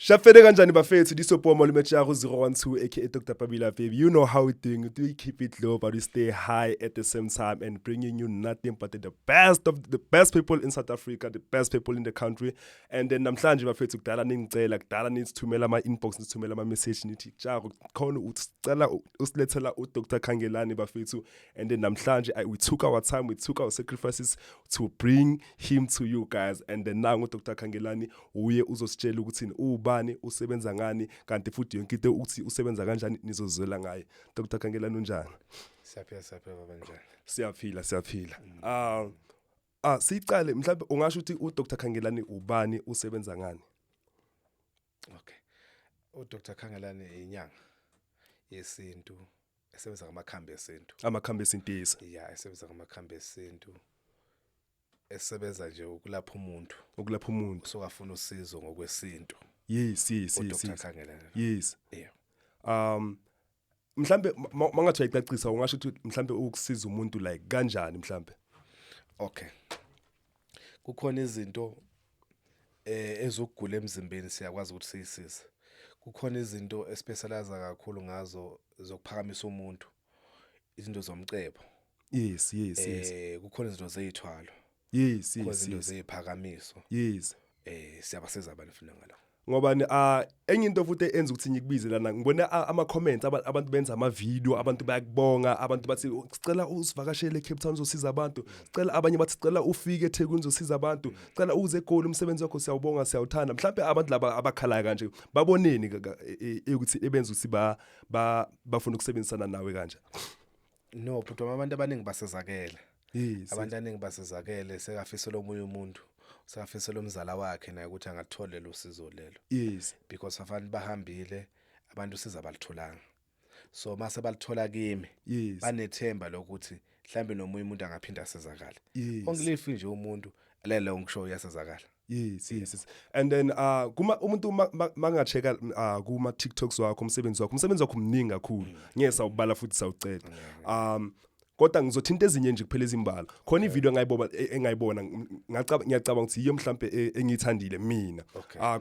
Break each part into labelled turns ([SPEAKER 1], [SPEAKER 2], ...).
[SPEAKER 1] Shafele kanjani bafethu? This your Malume Chago 012, aka Dr. Pabila baby. You know how we doing. We keep it low, but we stay high at the same time and bringing you nothing but the best of the best people in South Africa, the best people in the country. And then namhlanje bafethu, kudala ningicela, kudala nisithumela ama inbox, nisithumela ama message, nithi, "Chago, khona usicela usilethela uDr Khangelani, bafethu." And then namhlanje we took our time, we took our sacrifices to bring him to you guys. And then nangu Dr Khangelani, uye uzositshela ukuthi ubani, usebenza ngani, kanti futhi yonke into ukuthi usebenza kanjani nizozwela ngaye. Dr Khangelani, unjani?
[SPEAKER 2] Siyaphila, siyaphila baba, njani?
[SPEAKER 1] Siyaphila, siyaphila. Sicale mhlawumbe ungasho ukuthi uDr Khangelani ubani, usebenza ngani?
[SPEAKER 2] Okay. UDr Khangelani inyanga yesintu esebenza ngamakhambi esintu.
[SPEAKER 1] Amakhambi esintisa.
[SPEAKER 2] Yeah, esebenza ngamakhambi esintu. Esebenza nje ukulapha umuntu
[SPEAKER 1] ukulapha umuntu
[SPEAKER 2] usuka afuna usizo ngokwesintu.
[SPEAKER 1] Yes.
[SPEAKER 2] UDr Khangelani.
[SPEAKER 1] Yes.
[SPEAKER 2] Yeah.
[SPEAKER 1] Mhlambe mangathi uyayicacisa, ungasho ukuthi mhlambe ukusiza umuntu like kanjani mhlambe?
[SPEAKER 2] Okay. Kukhona izinto ezokugula emzimbeni, siyakwazi ukuthi siyisize. Kukhona izinto especialize kakhulu ngazo zokuphakamisa umuntu. Izinto zomcebo.
[SPEAKER 1] yes yes yes
[SPEAKER 2] Kukhona izinto zezithwalo. Kukhona izinto zeziphakamiso. Siyabasiza abantu funa ngalokho.
[SPEAKER 1] Ngoba ni enye into futhi enza ukuthi ngikubize lana, ngibone ama comments, abantu benza ama video, abantu bayakubonga, abantu bathi, "Sicela usivakashele eCape Town uzosiza abantu, sicela," abanye bathi, "Sicela ufike eThekwini uzosiza abantu, sicela uze eGoli, umsebenzi wakho siyawubonga, siyawuthanda." Mhlawumbe abantu laba abakhalayo kanje baboneni ukuthi ebenza ukuthi ba bafuna ukusebenzisana nawe kanje?
[SPEAKER 2] No, but abantu abaningi basizakele. Abantu abaningi basizakele, sekafisela omunye umuntu, sekafisela umzala wakhe naye ukuthi angathola lelo sizo lelo. Because abantu bahambile, abantu siza balitholanga. So mase balithola kimi, banethemba lokuthi mhlambe nomunye umuntu angaphinda asizakale. Only if nje umuntu lelo ngisho uyasizakala.
[SPEAKER 1] Yes. And then kuma umuntu mangacheka kuma TikToks wakho, umsebenzi wakho mningi kakhulu. Ngeke sawubala futhi sawuceda. Kodwa ngizothinta ezinye nje kuphela ezimbala. Khona ivideo engayibona, ngiyacabanga ukuthi yiyo mhlambe engiyithandile mina.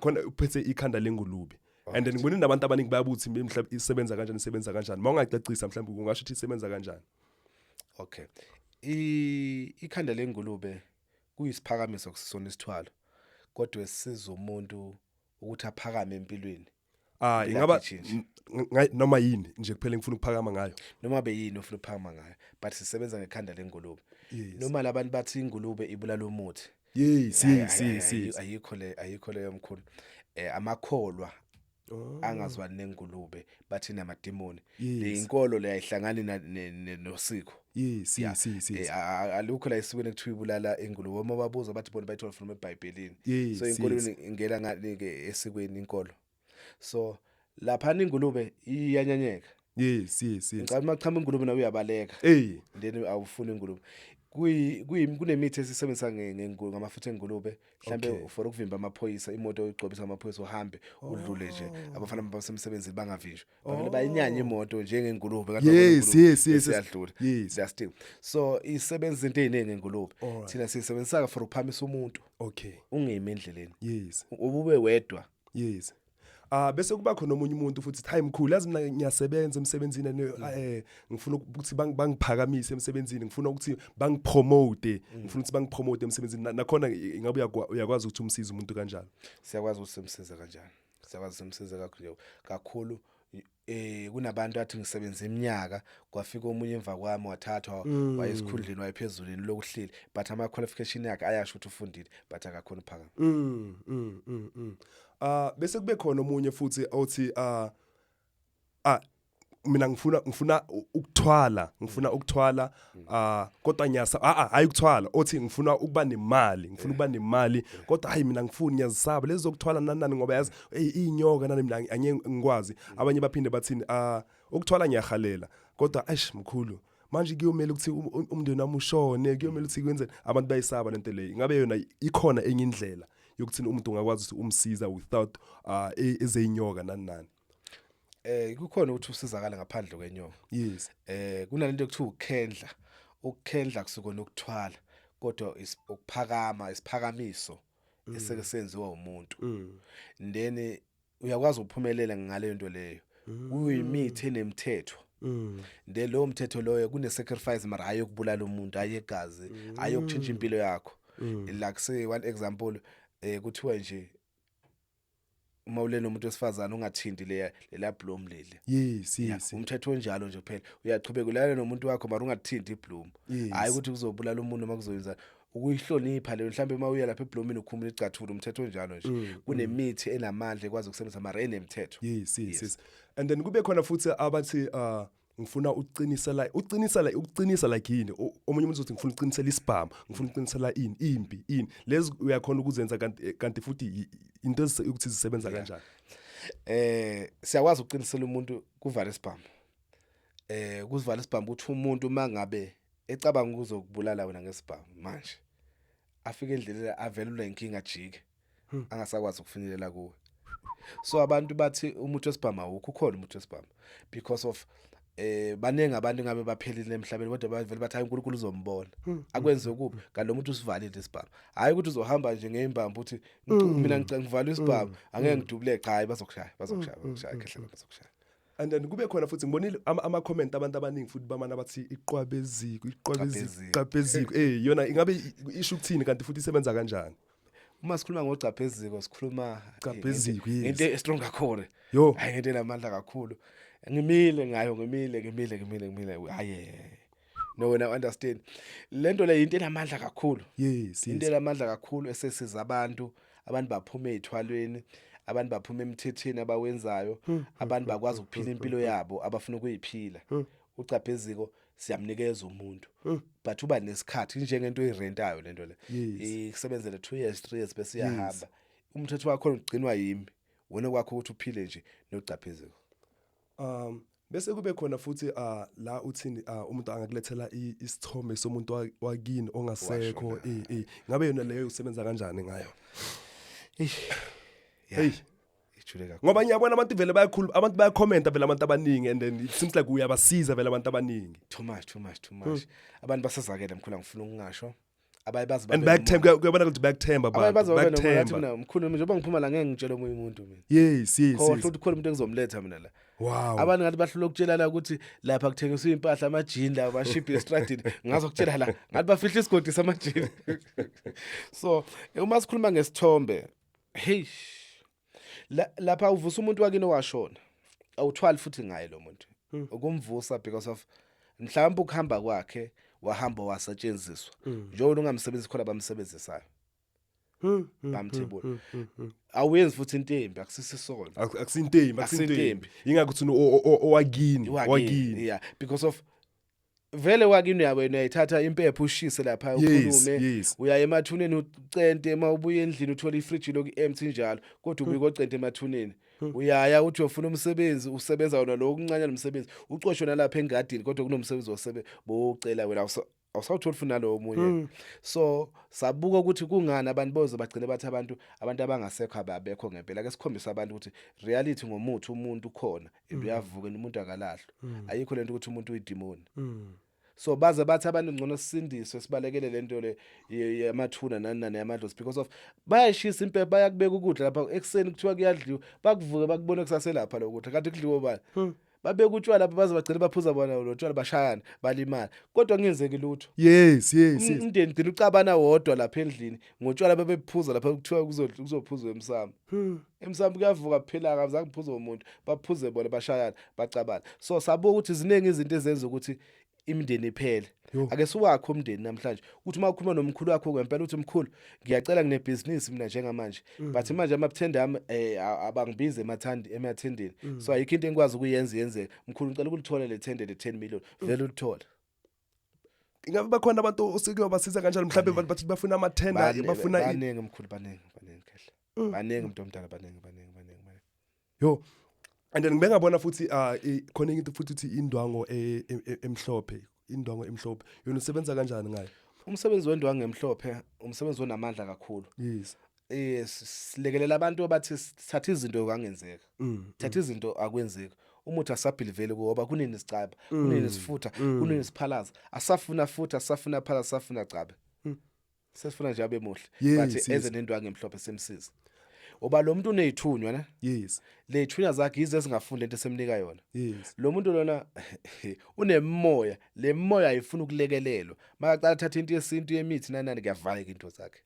[SPEAKER 1] Khona uphethe ikhanda lengulube. And then ngibone nabantu abaningi bayabuthi mhlawumbe isebenza kanjani, isebenza kanjani. Mawungacacisa mhlawumbe, ungasho ukuthi isebenza kanjani?
[SPEAKER 2] Okay. Ikhanda lengulube kuyisiphakamiso kusona isithwalo. Kodwa esisiza umuntu ukuthi aphakame empilweni. Impilo
[SPEAKER 1] Ingaba
[SPEAKER 2] yakhe itshintshe.
[SPEAKER 1] Noma yini nje kuphela ngifuna ukuphakama ngayo?
[SPEAKER 2] Noma beyini ofuna ukuphakama ngayo, but sisebenza ngekhanda lengulube. Noma labantu bathi ingulube ibulala umuthi. Hayi, hayi, hayi, ayikho le, ayikho leyo mkhulu. Amakholwa angazwani nengulube bathi namadimoni. Le inkolo le ayihlangani nosiko.
[SPEAKER 1] Yes.
[SPEAKER 2] Alukho la esikweni ekuthiwa ibulala ingulube. Uma babuza bathi bona bayithola from eBhayibhelini. So inkolo ingena ngale ke esikweni inkolo. So lapha ingulube iyanyanyeka.
[SPEAKER 1] Yes.
[SPEAKER 2] Ngicabanga uma kuchama ingulube nawe uyabaleka. Then awufuni ingulube. Kuyi kunemithi esisebenzisa ngamafutha engulube mhlambe for ukuvimba amaphoyisa, imoto oyigcobisa amaphoyisa, uhambe udlule nje, abafana basemsebenzini bangavinjwa, bavele bayinyanya imoto njengengulube, kanti babona ingulube esiyadlula. Just so isebenza izinto eziningi ngengulube. Thina siyisebenzisa for ukuphamisa umuntu, ungemi endleleni, ubube wedwa.
[SPEAKER 1] Yes. Bese kuba khona omunye umuntu futhi, "Hayi mkhulu, yazi mina ngiyasebenza emsebenzini and ngifuna ukuthi bangiphakamise emsebenzini, ngifuna ukuthi bangipromote, ngifuna ukuthi bangipromote emsebenzini." Nakhona ingabe uyakwazi ukuthi umsize umuntu kanjalo?
[SPEAKER 2] Siyakwazi ukuthi simsize kanjani, siyakwazi simsize kakhulu kakhulu. Kunabantu athi, "Ngisebenza iminyaka, kwafika omunye emva kwami, wathathwa, wayesikhundleni, wayephezulu lokuhleli, but ama qualification yakhe ayasho ukuthi ufundile, but akakhona ukuphakama."
[SPEAKER 1] Bese kube khona omunye futhi othi, "Mina ngifuna ukuthwala, ngifuna ukuthwala, kodwa ngiyasa hayi ukuthwala," othi, "Ngifuna ukuba nemali, ngifuna ukuba nemali, kodwa hayi mina ngifuni, ngiyazisaba lezi zokuthwala nani nani, ngoba yazi hey inyoka nani, mina angeke ngikwazi." Abanye baphinde bathini, "Ukuthwala ngiyahalela, kodwa eish mkhulu, manje kuyomela ukuthi umndeni wami ushone, kuyomela ukuthi kwenzeni." Abantu bayisaba lento leyo. Ingabe yona ikhona enye indlela yokuthi umuntu ungakwazi ukuthi umsiza without ezeyinyoka nani nani?
[SPEAKER 2] Kukhona ukuthi usizakala ngaphandle kwenyoka. Kunalento ekuthiwa ukukhendla. Ukukhendla kusukona ukuthwala, kodwa ukuphakama, isiphakamiso eseke senziwa umuntu. Then Uyakwazi ukuphumelela ngaleyo nto leyo. Kuyimithi enemthetho. Nde lowo mthetho loyo kune sacrifice, mara hayi yokubulala umuntu, hayi egazi, hayi yokutshintsha impilo yakho. Like say one example, kuthiwa nje uma ule nomuntu wesifazane ungathinti lela bloom leli. Umthetho onjalo nje kuphela. Uyachubeka ulale nomuntu wakho, mara ungathinti ibloom. Hayi ukuthi kuzobulala umuntu noma kuzoyenza, ukuyihlonipha leyo. Mhlawumbe uma uya lapha eblomini ukhumula icathulo, umthetho onjalo nje. Kunemithi enamandla ekwazi ukusebenzisa, mara enemthetho.
[SPEAKER 1] Yes, and then kube khona futhi abathi ngifuna ukuqinisela, uqinisa like, ukuqinisa like yini? Omunye umuntu uzothi ngifuna ukuqinisela isibhamu, ngifuna ukuqinisela ini, impi, ini. Lezi uyakhona ukuzenza, kanti futhi into ukuthi zisebenza kanjani?
[SPEAKER 2] Siyakwazi ukuqinisela umuntu kuvala isibhamu. Kuzivala isibhamu ukuthi umuntu mangabe ecabanga ukuzokubulala wena ngesibhamu manje, afike endleleni avelelwe inkinga, ajike, angasakwazi ukufinyelela kuwe. So abantu bathi umuthi wesibhamu awukho. Ukhona umuthi wesibhamu, because of baningi abantu ngabe baphelile emhlabeni, kodwa bavele bathi hayi, uNkulunkulu uzombona akwenze kubi, kanti lo muntu usivalile isibhamu. Hayi ukuthi uzohamba nje ngeimbambo uthi mina ngicela ngivalwe isibhamu, angeke ngidubule. Cha, hayi, bazokushaya, bazokushaya, bazokushaya khehla, bazokushaya.
[SPEAKER 1] And then kube khona futhi ngibonile ama-comment abantu abaningi futhi bamana bathi iqwabeziko, iqwabeziko.
[SPEAKER 2] Iqwabeziko.
[SPEAKER 1] Iqwabeziko, yona ingabe isho ukuthini, kanti futhi isebenza kanjani?
[SPEAKER 2] Uma sikhuluma ngogcapheziko, sikhuluma
[SPEAKER 1] Gcapheziko, yes.
[SPEAKER 2] ngento strong kakhulu.
[SPEAKER 1] Yo.
[SPEAKER 2] Hayi, ngento enamandla kakhulu. Ngimile ngayo, ngimile, ngimile, ngimile, ngimile. Hayi, no, wena understand lento le, into enamandla kakhulu. Into enamandla kakhulu esesiza abantu. Abantu baphuma ezithwalweni, abantu baphuma emthethweni abawenzayo, abantu bakwazi ukuphila impilo yabo abafuna ukuyiphila. Ucapheziko siyamnikeza umuntu, but uba nesikhathi, njengento oyirentayo lento le. Ikusebenzele 2 years, 3 years, bese iyahamba. Umthetho wakho ugcinwa yimi, wena kwakho ukuthi uphile nje nocapheziko.
[SPEAKER 1] Bese kube khona futhi la uthini, umuntu angakulethela isithombe somuntu wakini ongasekho. Ngabe yona leyo usebenza kanjani ngayo?
[SPEAKER 2] Hey, ijule kakhulu.
[SPEAKER 1] Ngoba ngiyabona abantu vele bayakhuluma, abantu bayakhomenta vele, abantu abaningi, and then it seems like uyabasiza vele abantu abaningi.
[SPEAKER 2] Too much, too much, too much. Abantu basazakele, mkhulu, angifuna ukungasho, abaye bazi
[SPEAKER 1] And bayakuthemba, kuyabona ukuthi bayakuthemba
[SPEAKER 2] abaye
[SPEAKER 1] abantu.
[SPEAKER 2] bazi babe nomoya, athi
[SPEAKER 1] Bayakuthemba.
[SPEAKER 2] mina mkhulu, njengoba ngiphuma la, ngeke ngitshele omunye umuntu mina. Khohlwa ukuthi khona umuntu engizomletha mina la. Abantu ngathi bahlula ukutshela la ukuthi lapha kuthengiswa impahla, amajini la bashibhi estradini. Ngazokutshela la ngathi bafihla isigodi samajini. So uma sikhuluma ngesithombe, hey, lapha uvusa umuntu wakini owashona, awuthwali futhi ngaye lo muntu ukumvusa, because of mhlawumbe ukuhamba kwakhe wahamba wasetshenziswa. Njengoba ungamsebenzisi, khona abamsebenzisayo bamthebula. Awenzi futhi intembi, akusisisona.
[SPEAKER 1] Akusintembi, akusintembi.
[SPEAKER 2] Akusintembi.
[SPEAKER 1] Ingakho uthi owakini, owakini.
[SPEAKER 2] Yeah, because of vele wakini uyawena uyayithatha impepho ushise lapha, ukhulume. Uya emathuneni ucente, uma ubuya endlini uthola ifridge lokhu empty njalo, kodwa ubuye kocente emathuneni. Uyaya uthi uyofuna umsebenzi, usebenza wona lo okuncane nomsebenzi, ucoshwe nalapha engadini, kodwa kunomsebenzi osebe bowucela wena, awusawutholi futhi nalowo omunye. So sabuka ukuthi kungani abantu boze bagcine bathi abantu abangasekho ababekho ngempela. Ke sikhombisa abantu ukuthi reality ngomuthi umuntu ukhona and uyavuka and umuntu akalahlwa. Ayikho lento ukuthi umuntu uyidimoni. So baze bathi abantu ngcono sisindiswe, sibalekele lento le yamathuna nani nani yamadlozi, because of bayayishisa impepho, bayakubeka ukudla lapha ekuseni, kuthiwa kuyadliwa, bakuvuke bakubone kusaselapha lo kudla kanti kudliwe bani. Babeka utshwala lapha, baze bagcine baphuza bona lo tshwala, bashayana, balimala, kodwa kungenzeki lutho. Umndeni gcina ucabana wodwa lapha endlini ngotshwala bebephuza lapha, kuthiwa kuzophuzwa emsamo. Emsamo kuyavuka kuphela, akazange kuphuze umuntu, baphuze bona, bashayana, bacabana. So sabuka ukuthi ziningi izinto ezenza ukuthi imindeni iphele. Ake siwakhe umndeni namhlanje, ukuthi uma ukhuluma nomkhulu wakho ngempela uthi, "Mkhulu, ngiyacela, nginebhizinisi mina njengamanje, but manje amathenda ami abangibizi emathandi emathendeni, so ayikho into engikwazi ukuyenza yenzeke. Mkhulu, ngicela ukulithola le thende le 10 million." Vele ulithole.
[SPEAKER 1] Ingabe bakhona abantu oseke wabasiza kanjalo, mhlawumbe abantu bathi bafuna amathenda, bafuna
[SPEAKER 2] Baningi mkhulu, baningi, baningi khehla, baningi umuntu omdala, baningi, baningi, baningi, baningi.
[SPEAKER 1] Yo, and then ngibe ngabona futhi khona into futhi uthi indwango emhlophe, indwango emhlophe yona usebenza kanjani ngayo?
[SPEAKER 2] Umsebenzi wendwangu emhlophe umsebenzi onamandla kakhulu. Silekelela abantu abathi sithatha izinto kangenzeka, thatha izinto akwenzeki, umuthi asabhiliveli ngoba kunini sicaba, kunini sifutha, kunini siphalaza, asafuna futhi, asafuna phalaza, asafuna cabe, sesifuna nje abe muhle. But eze nendwangu emhlophe, semsiza. Uba lo muntu unezithunywa ne? Lezithunywa zakhe yizo ezingafunda lento esemnika yona. Lo muntu lona unemoya, le moya ayifuna ukulekelelwa. Makaqala athatha into yesintu, yemithi nanani, kuyavaleka into zakhe.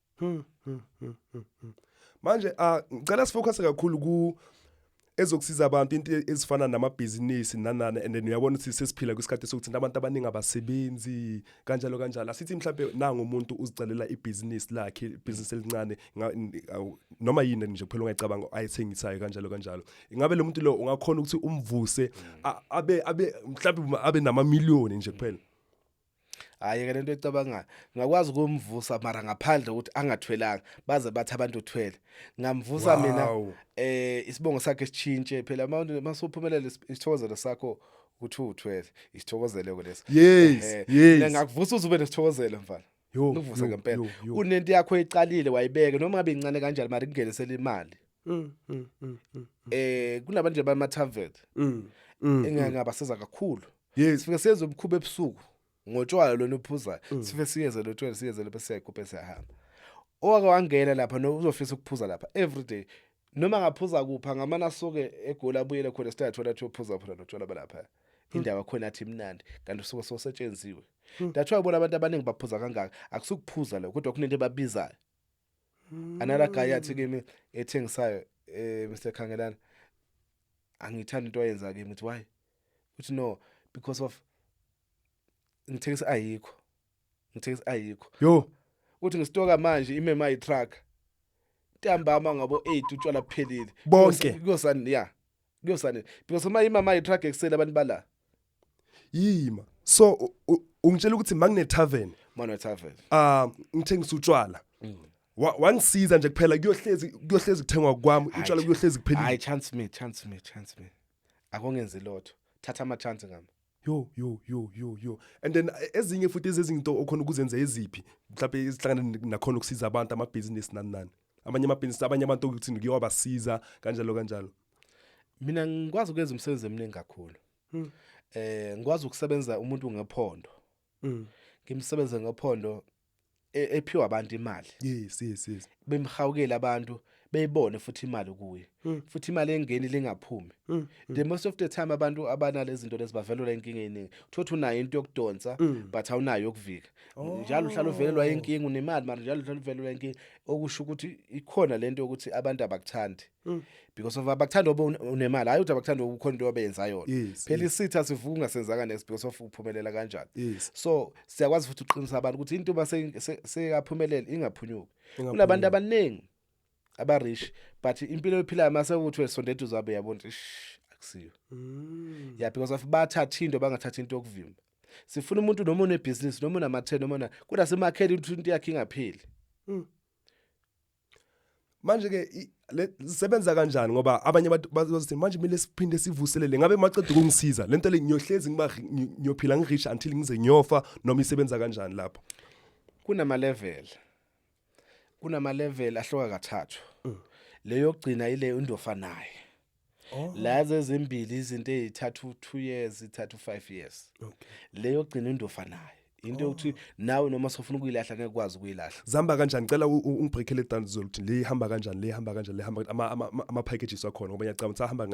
[SPEAKER 1] Manje ngicela sifocus kakhulu ku ezokusiza abantu, into ezifana namabhizinisi nanana, and then uyabona ukuthi sesiphila kwisikhathi sokuthi abantu abaningi abasebenzi, kanjalo kanjalo. Asithi mhlambe nanga umuntu uzicalela ibhizinisi lakhe, ibhizinisi elincane, noma yini nje kuphela ongayicabanga ayithengisayo, kanjalo kanjalo. Ingabe lo muntu lo ungakhona ukuthi umvuse abe mhlambe abe namamiliyoni nje kuphela?
[SPEAKER 2] Hayi ke, lento ecabangayo ngakwazi ukumvusa, mara ngaphandle ukuthi angathwelanga, baze bathi abantu uthwele. Ngamvusa mina. Isibongo sakhe sitshintshe phela. Abantu masuphumelele, isithokozelo sakho ukuthi uthwele, isithokozelo leso. Mina ngakuvusa uzube nesithokozelo, mfana.
[SPEAKER 1] Yo.
[SPEAKER 2] Ngikuvusa ngempela.
[SPEAKER 1] Yo, yo.
[SPEAKER 2] Unento yakho eqalile wayibeka, noma ngabe incane kanjani, mara kungenisela imali. Kunabantu nje bama-tavern engingabasiza kakhulu. Sifike siyenze umkhuba ebusuku ngotshwala lona uphuzayo. Sifike siyeze lo tshwala, siyeze lo, bese siyayikhupha, siyahamba. Owake wangena lapha no uzofisa ukuphuza lapha every day. Noma ngaphuza kupha ngamane asuke eGoli abuyele khona, sitayathola athi uyophuza khona notshwala balapha. Indawo yakhona athi imnandi, kanti usuke sosetshenziwe. That's why ubona abantu abaningi baphuza kangaka. Akusukuphuza lo, kodwa kunento ebabizayo. Another guy athi kimi ethengisayo, "Mr Khangelana, angithandi into oyenza kimi." Ngithi, "Why?" Uthi, "No, because of ngithengisa ayikho, ngithengisa ayikho."
[SPEAKER 1] Yo.
[SPEAKER 2] Uthi, "Ngisitoka manje imema i-truck ntambama ngabo 8, utshwala buphelile."
[SPEAKER 1] Bonke?
[SPEAKER 2] Kuyosani ya, kuyosani, because uma imama i-truck ekuseni abantu bala.
[SPEAKER 1] Yima, so ungitshela ukuthi mangine tavern,
[SPEAKER 2] Mano tavern,
[SPEAKER 1] ngithengisa utshwala, wangisiza nje kuphela, kuyohlezi kuthengwa kwami utshwala, kuyohlezi kuphelile?
[SPEAKER 2] Hayi, chance me, chance me, chance me. Akongenzi lotho, thatha ama chance ngami.
[SPEAKER 1] Yo yo yo yo yo, and then ezinye futhi ezezinto okhona ukuzenza eziphi mhlawumbe ezihlangana nakhona ukusiza abantu, amabhizinisi nani nani, amanye amabhizinisi, abanye abantu ukuthi ngiyowabasiza, kanjalo kanjalo?
[SPEAKER 2] Mina ngikwazi ukwenza umsebenzi eminingi kakhulu. Ngikwazi ukusebenza umuntu ngephondo. Ngimsebenze ngephondo ephiwa abantu imali.
[SPEAKER 1] yes yes yes
[SPEAKER 2] Bemhawukela abantu, beyibone futhi imali kuye. Futhi imali engeni lingaphumi. The most of the time abantu abanale zinto lezi bavelelwa inkinga eziningi. Uthothi unayo into yokudonsa but awunayo yokuvika. Njalo uhlala uvelelwa inkinga, unemali mara njalo uhlala uvelelwa inkinga. Okusho ukuthi ikhona lento yokuthi abantu abakuthandi. Because of abakuthanda ngoba unemali, hayi ukuthi abakuthanda ngoba ukhona into abeyenza yona. Phela isitha sivuka ungasenzanga next because of uphumelela kanjani. So siyakwazi futhi ukuqinisa abantu ukuthi into base sekaphumelela ingaphunyuki. Kunabantu abaningi abarich, but impilo ephilayo mase uthi wesonde eduze wabe yabona ukuthi shh, akusiyo. Yeah, because of bathatha into, bangathatha into yokuvimba. Sifuna umuntu noma unebusiness, noma unama-10, noma una, kodwa simakhele ukuthi into yakhe ingapheli.
[SPEAKER 1] Manje ke zisebenza kanjani? Ngoba abanye abantu bazothi manje kumele siphinde sivuselele. Ngabe maceda ukungisiza lento le, ngiyohlezi ngiba ngiyophila ngirich until ngize ngiyofa, noma isebenza kanjani lapho?
[SPEAKER 2] Kunama level ahluka kathathu. Leyo yokugcina ile indofa naye. Lazo ezimbili izinto ezithathu 2 years, ithathu 5 years. Leyo yokugcina indofa naye, into yokuthi nawe noma sofuna ukuyilahla ngeke ukwazi ukuyilahla.
[SPEAKER 1] Zihamba kanjani? Cela ungibreakele down ukuthi le ihamba kanjani, le ihamba kanjani, le ihamba ama packages wakhona, ngoba ngiyacabanga ukuthi ahamba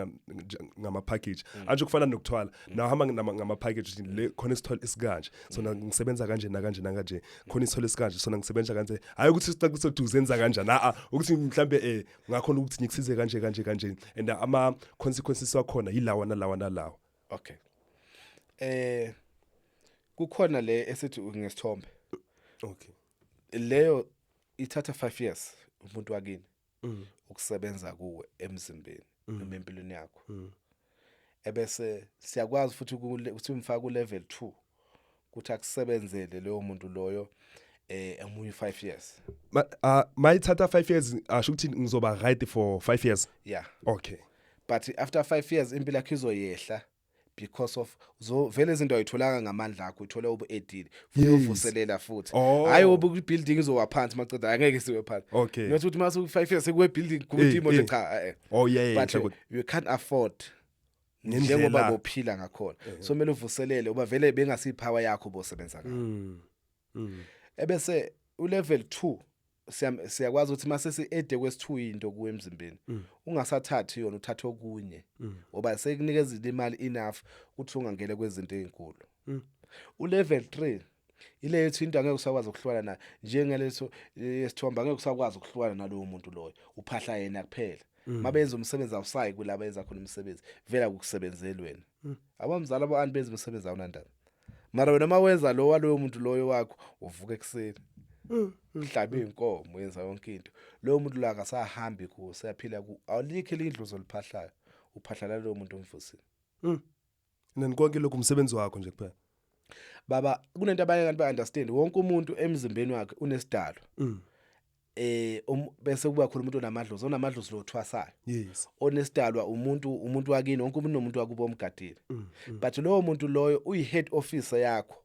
[SPEAKER 1] ngama package anje, kufana nokuthwala naw ahamba ngama package. Le khona isithwalo esikanje, so na ngisebenza kanje nakanje nakanje, khona isithwalo esikanje, so na ngisebenza kanje. Hayi ukuthi sicacise ukuthi uzenza kanjani, a ukuthi mhlambe ngakhona ukuthi ngikusize kanje kanje kanje, and ama consequences wakhona yilawa nalawa nalawa.
[SPEAKER 2] Okay, kukhona le esithi ngesithombe. Leyo ithatha 5 years umuntu wakini ukusebenza kuwe emzimbeni noma empilweni yakho. Ebese siyakwazi futhi ukuthi umfaka ku level 2 ukuthi akusebenzele leyo muntu loyo emunye 5 years.
[SPEAKER 1] Mayithatha 5 years, asho ukuthi ngizoba right for 5 years?
[SPEAKER 2] Yeah. But after 5 years impilo yakho izoyehla because of zo vele izinto ayitholanga ngamandla akho, uthole ubu-edile futhi uvuselela futhi. Hayi, ubu building izowa phansi maceda, angeke siwe phansi. Not ukuthi mase 5 years sekuwe building kuthi imoto, cha. But you can't afford
[SPEAKER 1] Ngendlela.
[SPEAKER 2] Njengoba bophila ngakhona, so kumele uvuselele uba vele bengasipower yakho bosebenza ngayo. Ebese ulevel 2. Siyakwazi ukuthi mase si-ede kwesi-2 into kuwe emzimbeni, ungasathathi yona, uthathe okunye, ngoba sekunikezile imali enough ukuthi ungangena kwezinto ezinkulu. U-level 3 ile yethi into angeke usakwazi ukuhlukana nayo, njengaleso esithombe, angeke usakwazi ukuhlukana nalowo muntu loyo, uphahla yena kuphela. Mabenza umsebenzi, awusayi kulaba yenza khona umsebenzi, vela kukusebenzeli wena. Abamzala, abo-anti benza umsebenzi, awunandaba. Mara wena uma wenza lo waloyo muntu loyo wakho, uvuka ekuseni, uhlabe inkomo, wenza yonke into. Loyo muntu lo akasahambi kuwo, seyaphila ku awulikho elinye idlozi oliphahlayo, uphahla laloyo muntu omvusile.
[SPEAKER 1] And then konke lokhu umsebenzi wakho nje kuphela?
[SPEAKER 2] Baba, kunento abanye abantu ba-understand, wonke umuntu emzimbeni wakhe unesidalo. Bese kuba khona umuntu onamadlozi, onamadlozi lo othwasayo. Onesidalwa umuntu wakini, wonke umuntu nomuntu wakubo omgadile. But lowo muntu loyo uyi-head officer yakho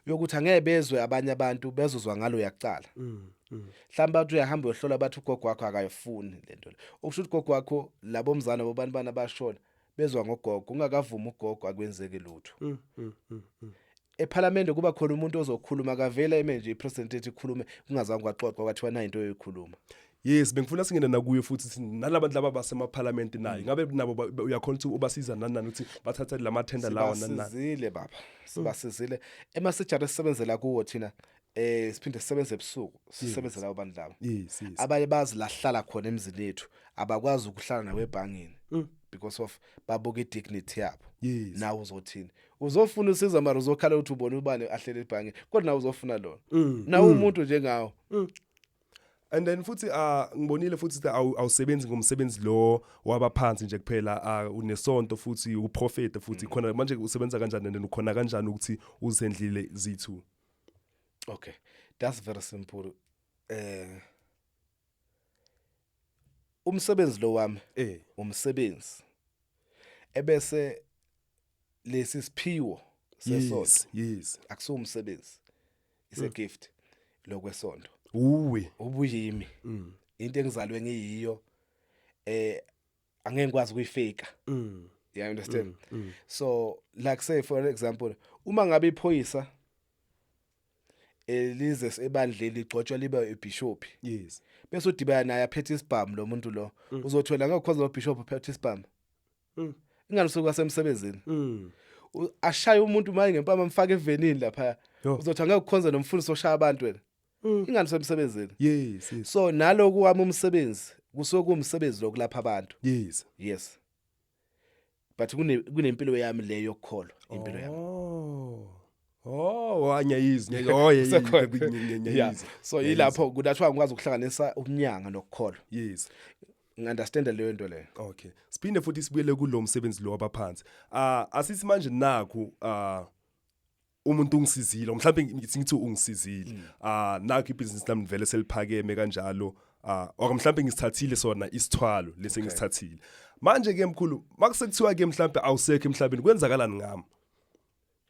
[SPEAKER 2] yokuthi angeke bezwe abanye abantu, bezozwa ngalo yakucala. Mhlawumbe bathi uyahamba uyohlola, bathi ugogo wakho akayifuni lento le, okusho ukuthi ugogo wakho, labo mzana bobantu bana bashona bezwa ngogogo, ungakavumi ugogo akwenzeki lutho. Ephalamende kuba khona umuntu ozokhuluma, akavela eme nje, ipresident ethi ikhulume kungazange kwaxoxwa kwathiwa na into oyoyikhuluma.
[SPEAKER 1] Yes, bengifuna singene nakuyo futhi nalabantu laba basemaphalamende naye, ngabe nabo uyakhona ukuthi ubasiza nani nani ukuthi bathathe lama tender lawa nani nani?
[SPEAKER 2] Sibasizile baba, sibasizile emasejari esisebenzela kuwo thina, siphinde sisebenze ebusuku, sisebenzela abantu laba. Abanye bazi lahlala khona emzini yethu, abakwazi ukuhlala nawe ebhangini because of babuka i-dignity yabo. Nawe uzothini? Uzofuna usizo, mara uzokhala ukuthi ubone ubani ahlele ebhangini, kodwa nawe uzofuna lona, nawe umuntu njengawo.
[SPEAKER 1] And then futhi ngibonile futhi ukuthi awusebenzi ngomsebenzi lo wabaphansi nje kuphela, unesonto futhi, uprofet futhi khona. Manje usebenza kanjani and ukhona kanjani ukuthi uzendlile zithu?
[SPEAKER 2] Okay, that's very simple. Umsebenzi lo wami, umsebenzi ebese lesi siphiwo sesonto. Akusiwo umsebenzi, is a gift lokwesonto.
[SPEAKER 1] Uwe.
[SPEAKER 2] Ubuyimi, into engizalwe ngiyiyo, angeke ngikwazi ukuyifake. You understand? So like, say for example, uma ngabe iphoyisa elize ebandleni ligcotshwa libe ibishop, bese udibana naye aphethe isibhamu lo muntu lo, uzothola ngokhoza lo bishop uphethe isibhamu, ingane usuka semsebenzini, ashaya umuntu maye ngempama, amfake evenini lapha. Uzothi angeke ukhonze nomfundisi oshaya abantu wena, ingane usemsebenzini. So naloku wami umsebenzi kusuke kuwumsebenzi lokulapha abantu. Yes, but kunempilo yami le yokukholwa, impilo yami.
[SPEAKER 1] Oh, anyayizwa. Oh, yeah.
[SPEAKER 2] Usekhona.
[SPEAKER 1] Yeah.
[SPEAKER 2] So yilapho kunathiwa ngikwazi ukuhlanganisa ubunyanga nokukholwa. Ngi-understand leyo nto leyo.
[SPEAKER 1] Okay. Siphinde futhi sibuyele kulo msebenzi lo wabaphansi. Asithi manje nakhu umuntu ungisizile, mhlawumbe ngithi ungisizile. Nakhu ibhizinisi lami vele seliphakeme kanjalo. Or mhlawumbe ngisithathile sona isithwalo lesi ngisithathile. Manje ke mkhulu, makusekuthiwa ke mhlawumbe awusekho emhlabeni, kwenzakalani ngami?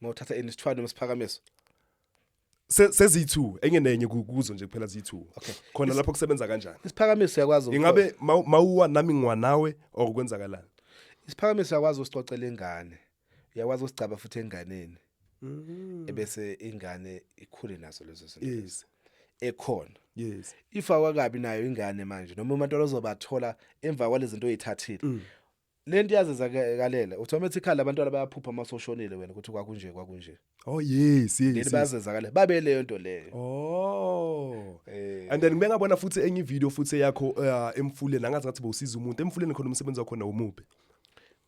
[SPEAKER 2] Mawuthatha isithwalo noma isiphakamiso?
[SPEAKER 1] Seziyi-2, enye nenye kuzo nje kuphela ziyi-2. Khona lapho kusebenza kanjani?
[SPEAKER 2] Isiphakamiso uyakwazi
[SPEAKER 1] Ingabe mawuwa nami ngiwa nawe or kwenzakalani?
[SPEAKER 2] Isiphakamiso uyakwazi usicocela ingane, uyakwazi usigcaba futhi enganeni, ebese ingane ikhule nazo lezo zinto ekhona. If awakabi nayo ingane manje, noma umntwana ozobathola emva kwalezi zinto oyithathile, lento iyazenzakalela automatically. Abantwana bayaphupha uma soshonile wena ukuthi kwakunje, kwakunje.
[SPEAKER 1] Oh yes.
[SPEAKER 2] Then bayazenzakalela babe leyo nto leyo.
[SPEAKER 1] Oh. And then bengabona futhi enye video futhi yakho emfuleni, angazi ngathi bowusiza umuntu emfuleni khona, umsebenzi wakhona umuphi?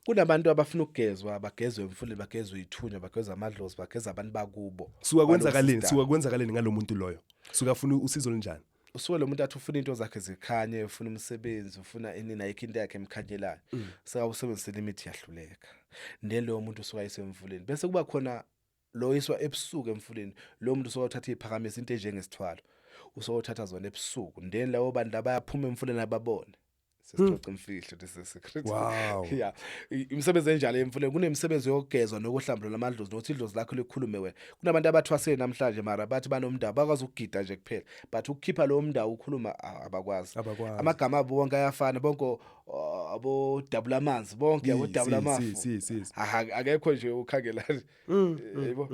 [SPEAKER 2] Kunabantu abafuna ukugezwa, bagezwe emfuleni, bagezwe ithunya, bagezwe amadlozi, bageza abantu bakubo.
[SPEAKER 1] Suka kwenzakaleni?
[SPEAKER 2] Balokhu.
[SPEAKER 1] Suka kwenzakaleni ngalomuntu loyo? Suka afuna usizo olunjani?
[SPEAKER 2] Usuke lo muntu athi ufuna into zakhe zikhanye, ufuna umsebenzi, ufuna ini, nayikho into yakhe emkhanyelayo, sekawusebenzisela imithi yahluleka. Then loyo muntu usuka ayisemfuleni, bese kuba khona lo yiswa ebusuku emfuleni. Lo muntu usuka uthatha iphakamisa into enjengesithwalo, usuka uthatha zona ebusuku, then labo bantu labayaphuma emfuleni ababone. Sesixoxa imfihlo, this is secret. Yeah, imisebenzi enjalo emfuleni. Kunemisebenzi yokugezwa nokuhlambulula amadlozi nokuthi idlozi lakho likhulume wena. Kunabantu abathwasele namhlanje, mara bathi banomndaba, bakwazi ukugida nje kuphela, but ukukhipha lowo mndaba ukhuluma abakwazi.
[SPEAKER 1] Abakwazi.
[SPEAKER 2] Amagama abo wonke ayafana bonke. abo dabula amanzi bonke, abo dabula amafu.
[SPEAKER 1] Yes.
[SPEAKER 2] Aha, akekho nje uKhangelani, yebo.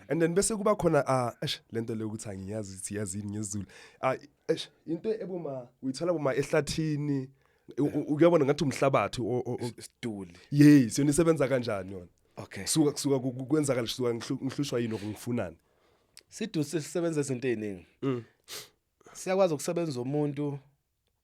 [SPEAKER 1] And then bese kuba khona, eish, lento le ukuthi angiyazi ukuthi yazini ngesiZulu. Eish, into eboma uyithola boma ehlathini, uyabona ngathi umhlabathi
[SPEAKER 2] Isiduli.
[SPEAKER 1] Yes, yona isebenza kanjani yona?
[SPEAKER 2] Okay.
[SPEAKER 1] Suka kwenzakala, suka ngihlushwa yini, okungifunani?
[SPEAKER 2] Siduli sisebenza izinto eziningi. Siyakwazi ukusebenza umuntu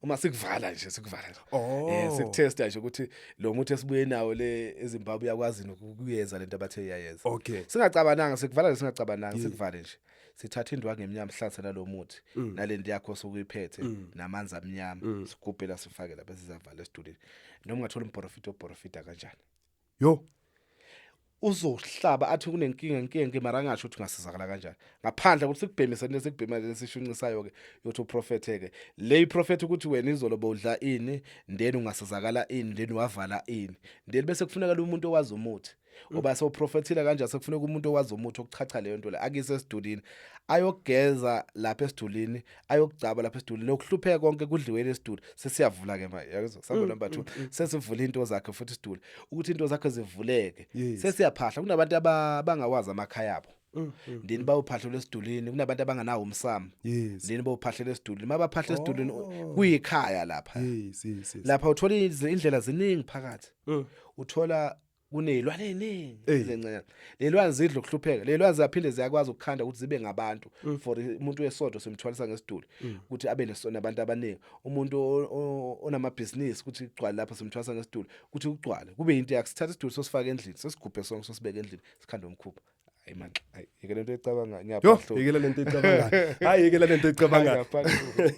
[SPEAKER 2] uma sikuvala nje, sikuvala nje. Sikutesta nje ukuthi lo muntu esibuye nawo le eZimbabwe uyakwazi nokuyenza lento abathe iyayenza. Singacabananga, sikuvala nje, singacabananga, sikuvale nje. Sithatha indwangu emnyama, sihlanze nalo muthi nalento yakho osukuyiphethe namanzi amnyama, sigubhe la, sifake la, bese siyavala esidulini. Noma ungathola umprofita oprofita kanjani,
[SPEAKER 1] Yo.
[SPEAKER 2] Uzohlaba athi kunenkinga, inkinga inkinga, mara angasho ukuthi ungasizakala kanjani, ngaphandle ukuthi sikubhemise lento esikubhema lesishunqisayo ke, yothi uprofethe ke le iprofet ukuthi wena izolo bowudla ini, then ungasizakala ini, then wavala ini, then bese kufuneka umuntu owazi umuthi, ngoba sewuprofethile kanje, sekufuneka umuntu owazi umuthi okuchacha leyo nto le, akise esidulini, ayogeza lapha esidulini, ayokugcaba lapha esidulini, lokuhlupheka konke kudliwele esiduli. Sesiyavula ke manje, yakuzwa sambo number 2, sesivula into zakhe futhi isiduli, ukuthi into zakhe zivuleke. Sesiyaphahla. Kunabantu abangawazi amakhaya abo, then bawuphahlela esidulini. Kunabantu abanganawo umsamo, then bawuphahlela esidulini. Mabaphahla esidulini, kuyikhaya lapha.
[SPEAKER 1] yes yes yes
[SPEAKER 2] Lapha uthola indlela ziningi phakathi. Uthola kunezilwane eziningi ezincane. Lelwane zidla ukuhlupheka, lelwane ziyaphinde ziyakwazi ukukhanda ukuthi zibe ngabantu. For umuntu wesonto simthwalisa ngesiduli ukuthi abe nesona abantu abaningi. Umuntu onamabhizinisi ukuthi kugcwale lapha, simthwalisa ngesiduli ukuthi kugcwale, kube into yakhe. Sithatha isiduli, sosifaka endlini, sesigubhe sonke, sosibeke endlini, sikhande umkhuba. Hayi man, hayi, yeke lento ecabanga.
[SPEAKER 1] Yo.
[SPEAKER 2] Ngiyaphahlula.
[SPEAKER 1] Yekela lento ecabangayo, hayi, yekela lento ecabangayo.
[SPEAKER 2] Ngiyaphahlula.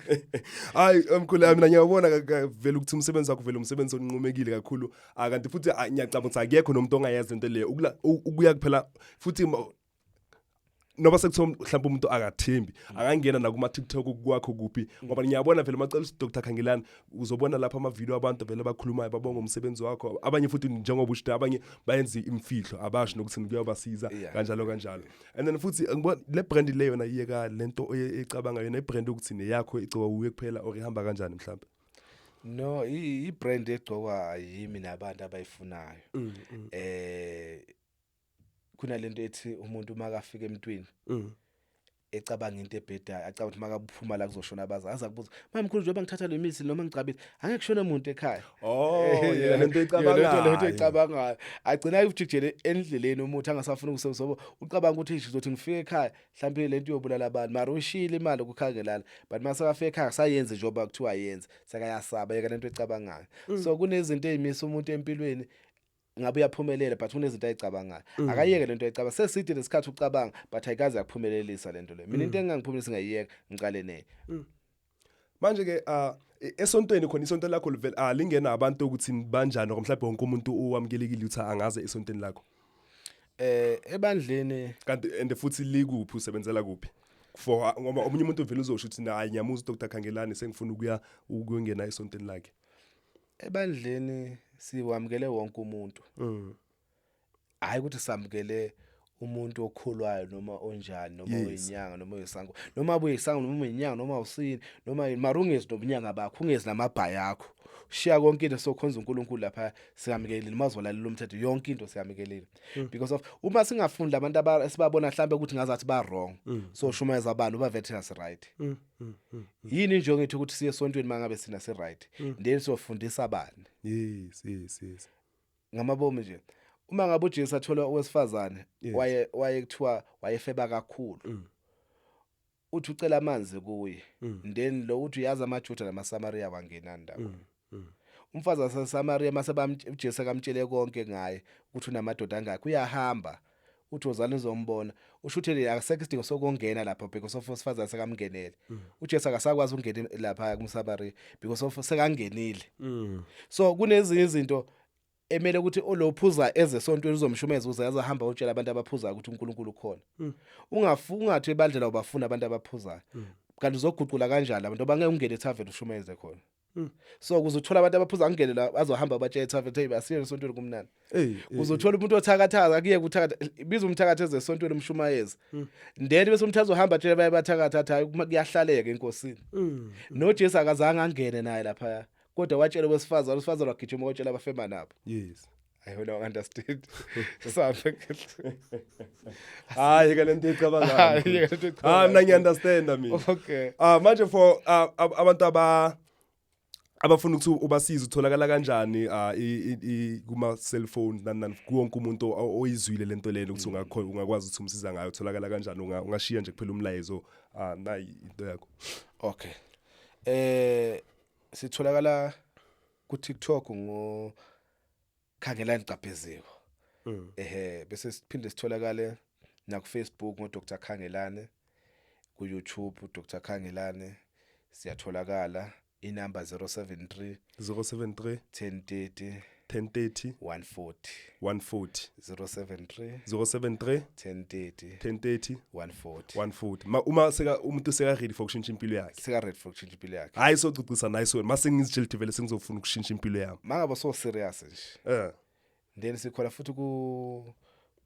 [SPEAKER 1] Hayi mkhulu, mina ngiyabona vele ukuthi umsebenzi wakho vele umsebenzi onqumekile kakhulu. Kanti futhi ngiyacabanga ukuthi akekho nomuntu ongayazi lento leyo. Ukuya kuphela futhi noba sekuthiwa mhlawumbe umuntu akathembi, akangena nakuma TikTok kwakho kuphi, ngoba ngiyabona vele macela uthi Dr Khangelani, uzobona lapha ama video abantu vele abakhulumayo, babonga umsebenzi wakho. Abanye futhi, njengoba usho, abanye bayenza imfihlo, abasho nokuthi kuyabasiza, kanjalo kanjalo. And then futhi ngibona le brand le yona iyeka lento ecabanga yona, ibrand ukuthi neyakho, igcoka uye kuphela, or ihamba kanjani mhlawumbe?
[SPEAKER 2] No, i-brand egcokwa yimi nabantu abayifunayo. Kunalento ethi umuntu makafika emntwini ecabanga into ebhedayo, acabanga ukuthi makaphuma la kuzoshona abaza, aza kubuza, "Mamkhulu, njengoba ngithatha le mithi noma ngicabile, angeke kushone umuntu ekhaya?"
[SPEAKER 1] Oh, yena lento
[SPEAKER 2] Yena lento
[SPEAKER 1] ecabangayo.
[SPEAKER 2] ecabangayo, agcina ujikijele endleleni umuthi, angasafuni ukusebenzisa ngoba ucabanga ukuthi eish, uzothi ngifike ekhaya mhlawumbe lento iyobulala abantu, mara ushiyile imali ukukhangelana. But mase kafika ekhaya akusayenzi njengoba kuthiwa yenze, sekayasaba. Yeka lento ecabangayo. So kunezinto ezimisa umuntu empilweni, ngabe uyaphumelela, but kunezinto ayicabangayo. Akayeke lento ayicabanga. Seside lesikhathi ucabanga, but ayikaze yakuphumelelisa lento le. Mina into engangiphumelelisa ngayiyeka, ngicale ne
[SPEAKER 1] Manje ke esontweni khona, isonto lakho livele lingena abantu ukuthi banjani, or mhlawumbe wonke umuntu uwamukelekile ukuthi angaze esontweni lakho?
[SPEAKER 2] Ebandleni.
[SPEAKER 1] Kanti and futhi likuphi, usebenzela kuphi, for ngoba omunye umuntu vele uzosho ukuthi, "Hayi, ngiyamuza uDr Khangelani, sengifuna ukuya ukuyongena esontweni lakhe."
[SPEAKER 2] Ebandleni siwamukele wonke umuntu. Hayi ukuthi samukele umuntu okholwayo noma onjani, noma oyinyanga noma oyisango, noma ubuyisango noma uyinyanga noma usini noma yini, mara ungezi nobunyanga bakho, ungezi namabhayi akho, shiya konke into, sokhonza uNkulunkulu lapha. Siyamukelile uma uzolalela umthetho, yonke into siyamukelile, because of uma singafundi labantu esibabona mhlambe ukuthi ngazathi ba wrong, so shumayeza abantu ba veterans, right? Yini nje ngithi ukuthi siye esontweni mangabe sina si right, then siyofundisa abani?
[SPEAKER 1] yes.
[SPEAKER 2] Ngamabomu nje, uma ngabe uJesu athola owesifazane, waye kuthiwa wayefeba kakhulu, uthi ucela amanzi kuye, then lo uthi uyazi amaJuda namaSamaria wangenani ndawonye. Umfazi waseSamaria mase uJesu akamtshele konke ngaye ukuthi unamadoda angakhi, uyahamba, uthi, "Wozani uzombona." Usho ukuthi akasekho isidingo sokungena lapha because of owesifazane sekamngenele. UJesu akasakwazi ukungena lapha kumSamaria because of sekangenile. So kunezinye izinto emele ukuthi olophuza eze esontweni uzomshumeza, ukuze azahamba utshela abantu abaphuzayo ukuthi uNkulunkulu ukhona. Ungathi ebandlela ubafuna abantu abaphuzayo, kanti uzoguqula kanjani abantu abangeke ungene ethaveni ushumeze khona? So ukuze uthola abantu abaphuza angene la, azohamba abatshela ethaveni, "Hey, asiye esontweni, kumnandi." Uzothola umuntu othakathaza, akuye kuthakatha, biza umthakathi eze esontweni, umshumayeza, then bese umthatha uhamba atshela baye bathakatha, athi, "Hayi, kuyahlaleka enkosini." NoJesu akazange angene naye lapha. Kodwa watshela wesifazane, wesifazane wagijima watshela abafema nabo. I don't understand. Sabe.
[SPEAKER 1] Hayi ke lento ecabangayo.
[SPEAKER 2] Hayi, yeka lento
[SPEAKER 1] Ah, mina
[SPEAKER 2] ecabangayo.
[SPEAKER 1] ngiunderstand mina.
[SPEAKER 2] Okay.
[SPEAKER 1] Ah, manje for abantu abafuna ukuthi ubasize, utholakala kanjani kuma cellphone nani nani, kuwonke umuntu oyizwile lento lelo ukuthi ungakwazi ukuthi umsiza ngayo, utholakala kanjani? Ungashiya nje kuphela umlayezo, nayi into yakho.
[SPEAKER 2] Okay. Sitholakala ku TikTok ngo Khangelani Gcabheziko. Ehe, bese siphinde sitholakale na ku Facebook ngo Dr Khangelane, ku YouTube Dr Khangelane siyatholakala. Inamba 073
[SPEAKER 1] 073
[SPEAKER 2] 1030
[SPEAKER 1] 1030
[SPEAKER 2] 140.
[SPEAKER 1] 140.
[SPEAKER 2] 073
[SPEAKER 1] 073
[SPEAKER 2] 1030
[SPEAKER 1] 1030
[SPEAKER 2] 140.
[SPEAKER 1] 140. Ma uma seka umuntu seka ready for ukushintsha impilo yakhe.
[SPEAKER 2] Sika ready for ukushintsha impilo yakhe.
[SPEAKER 1] Hayi, socicisa nayi, so mase ngizitshela ukuthi vele sengizofuna ukushintsha impilo yami.
[SPEAKER 2] Mangabe so serious nje. Then sikhona futhi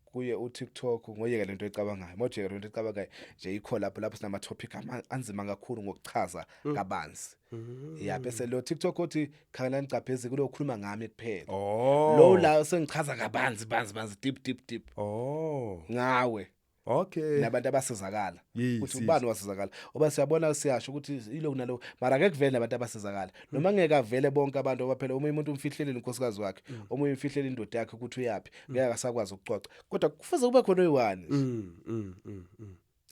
[SPEAKER 2] kuye uTikTok ngoyeka lento ecabangayo, mawujeka lento ecabangayo nje, ikho lapho sinama topic anzima kakhulu ngokuchaza kabanzi ya. Bese lo TikTok othi Khangelani Gcabhezi kulo ukhuluma ngami kuphela. Lo la sengichaza kabanzi banzi banzi, deep deep deep ngawe nabantu abasizakala ukuthi ubani wasizakala, oba siyabona, siyasho ukuthi ilo nalo, mara akeke kuvele nabantu abasizakala noma ngeke avele bonke abantu, ngoba phela omunye umuntu umfihlelile unkosikazi wakhe, omunye umfihlele indoda yakhe ukuthi uyapi, ngeke akasakwazi ukuxoxa, kodwa kufuze kube khona oyi-one nje.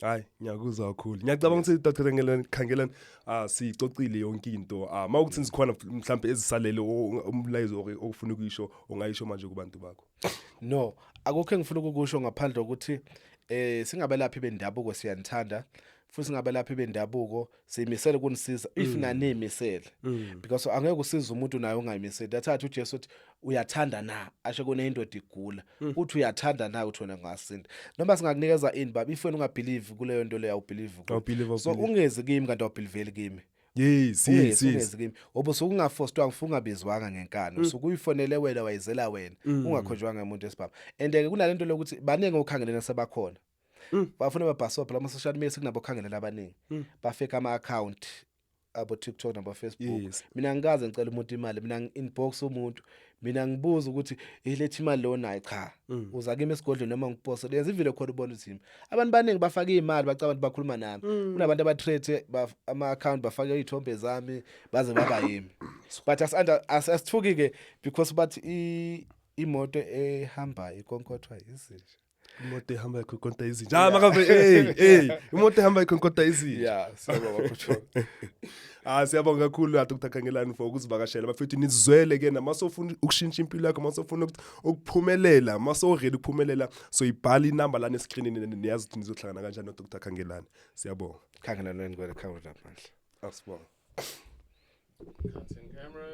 [SPEAKER 1] Hayi, ngiyakuzwa kakhulu. Ngiyacabanga ukuthi Dr Khangelani Khangelani, sicocile yonke into. Mawukuthi zikhona mhlambe ezisalele, umlayezo ofuna ukuyisho, ungayisho manje kubantu bakho.
[SPEAKER 2] No, akukho engifuna ukukusho ngaphandle kokuthi singabelaphi bendabuko siyanithanda, futhi singabelaphi bendabuko siyimisele kunisiza if naniyimisele, because angeke usize umuntu naye ungayimiseli. Dathatha uJesu uthi uyathanda na, asho kunendoda igula, uthi uyathanda na uthi wena ungasinda, noma singakunikeza ini baba, if wena ungabelieve kuleyo nto leyo, awubelieve kuyo.
[SPEAKER 1] Awubelieve,
[SPEAKER 2] So
[SPEAKER 1] awubelieve.
[SPEAKER 2] ungezi kimi kanti awubelieveli kimi.
[SPEAKER 1] Yes.
[SPEAKER 2] Ungezi kimi ngoba usuke ungafostwanga, usuke ungabizwanga ngenkani, usuke uyifonele wena, wayizela wena, ungakhonjwanga umuntu esibaba. And ke kunalento lokuthi baningi okhangelena sebakhona, bafuna babhasobha lama social media, sekunabo khangelela abaningi, bafake ama account abo TikTok nabo Facebook. Mina ngikaze ngicela umuntu imali, mina ngi-inbox umuntu, mina ngibuza ukuthi ilethe imali lo naye, cha, uza kimi esigodlweni noma ngikuposte lenza ivile khona ubona ukuthi yimi. Abantu baningi bafaka imali, bacabanga ukuthi bakhuluma nami. Kunabantu abatrethe ama account, bafake izithombe zami baze baba yimi, but asithuki ke because bathi imoto ehamba ikonkothwa izinja.
[SPEAKER 1] Imoto ehamba ikhonkotha izinja. Ah, makabe, hey hey, imoto ehamba ikhonkotha izinja.
[SPEAKER 2] Yeah, siyabonga bafowethu.
[SPEAKER 1] Ah, siyabonga kakhulu Dr Khangelani for ukuzivakashela bafethu. Nizwele ke namasofuna ukushintsha impilo yakho, masofuna ukuphumelela, maso ready ukuphumelela, so ibhala inamba lana escreenini, niyazi ukuthi nizohlangana kanjani no Dr Khangelani. Siyabonga.
[SPEAKER 2] Khangelani ngwele khawula manje.
[SPEAKER 1] Asibonga.
[SPEAKER 3] Cutting camera.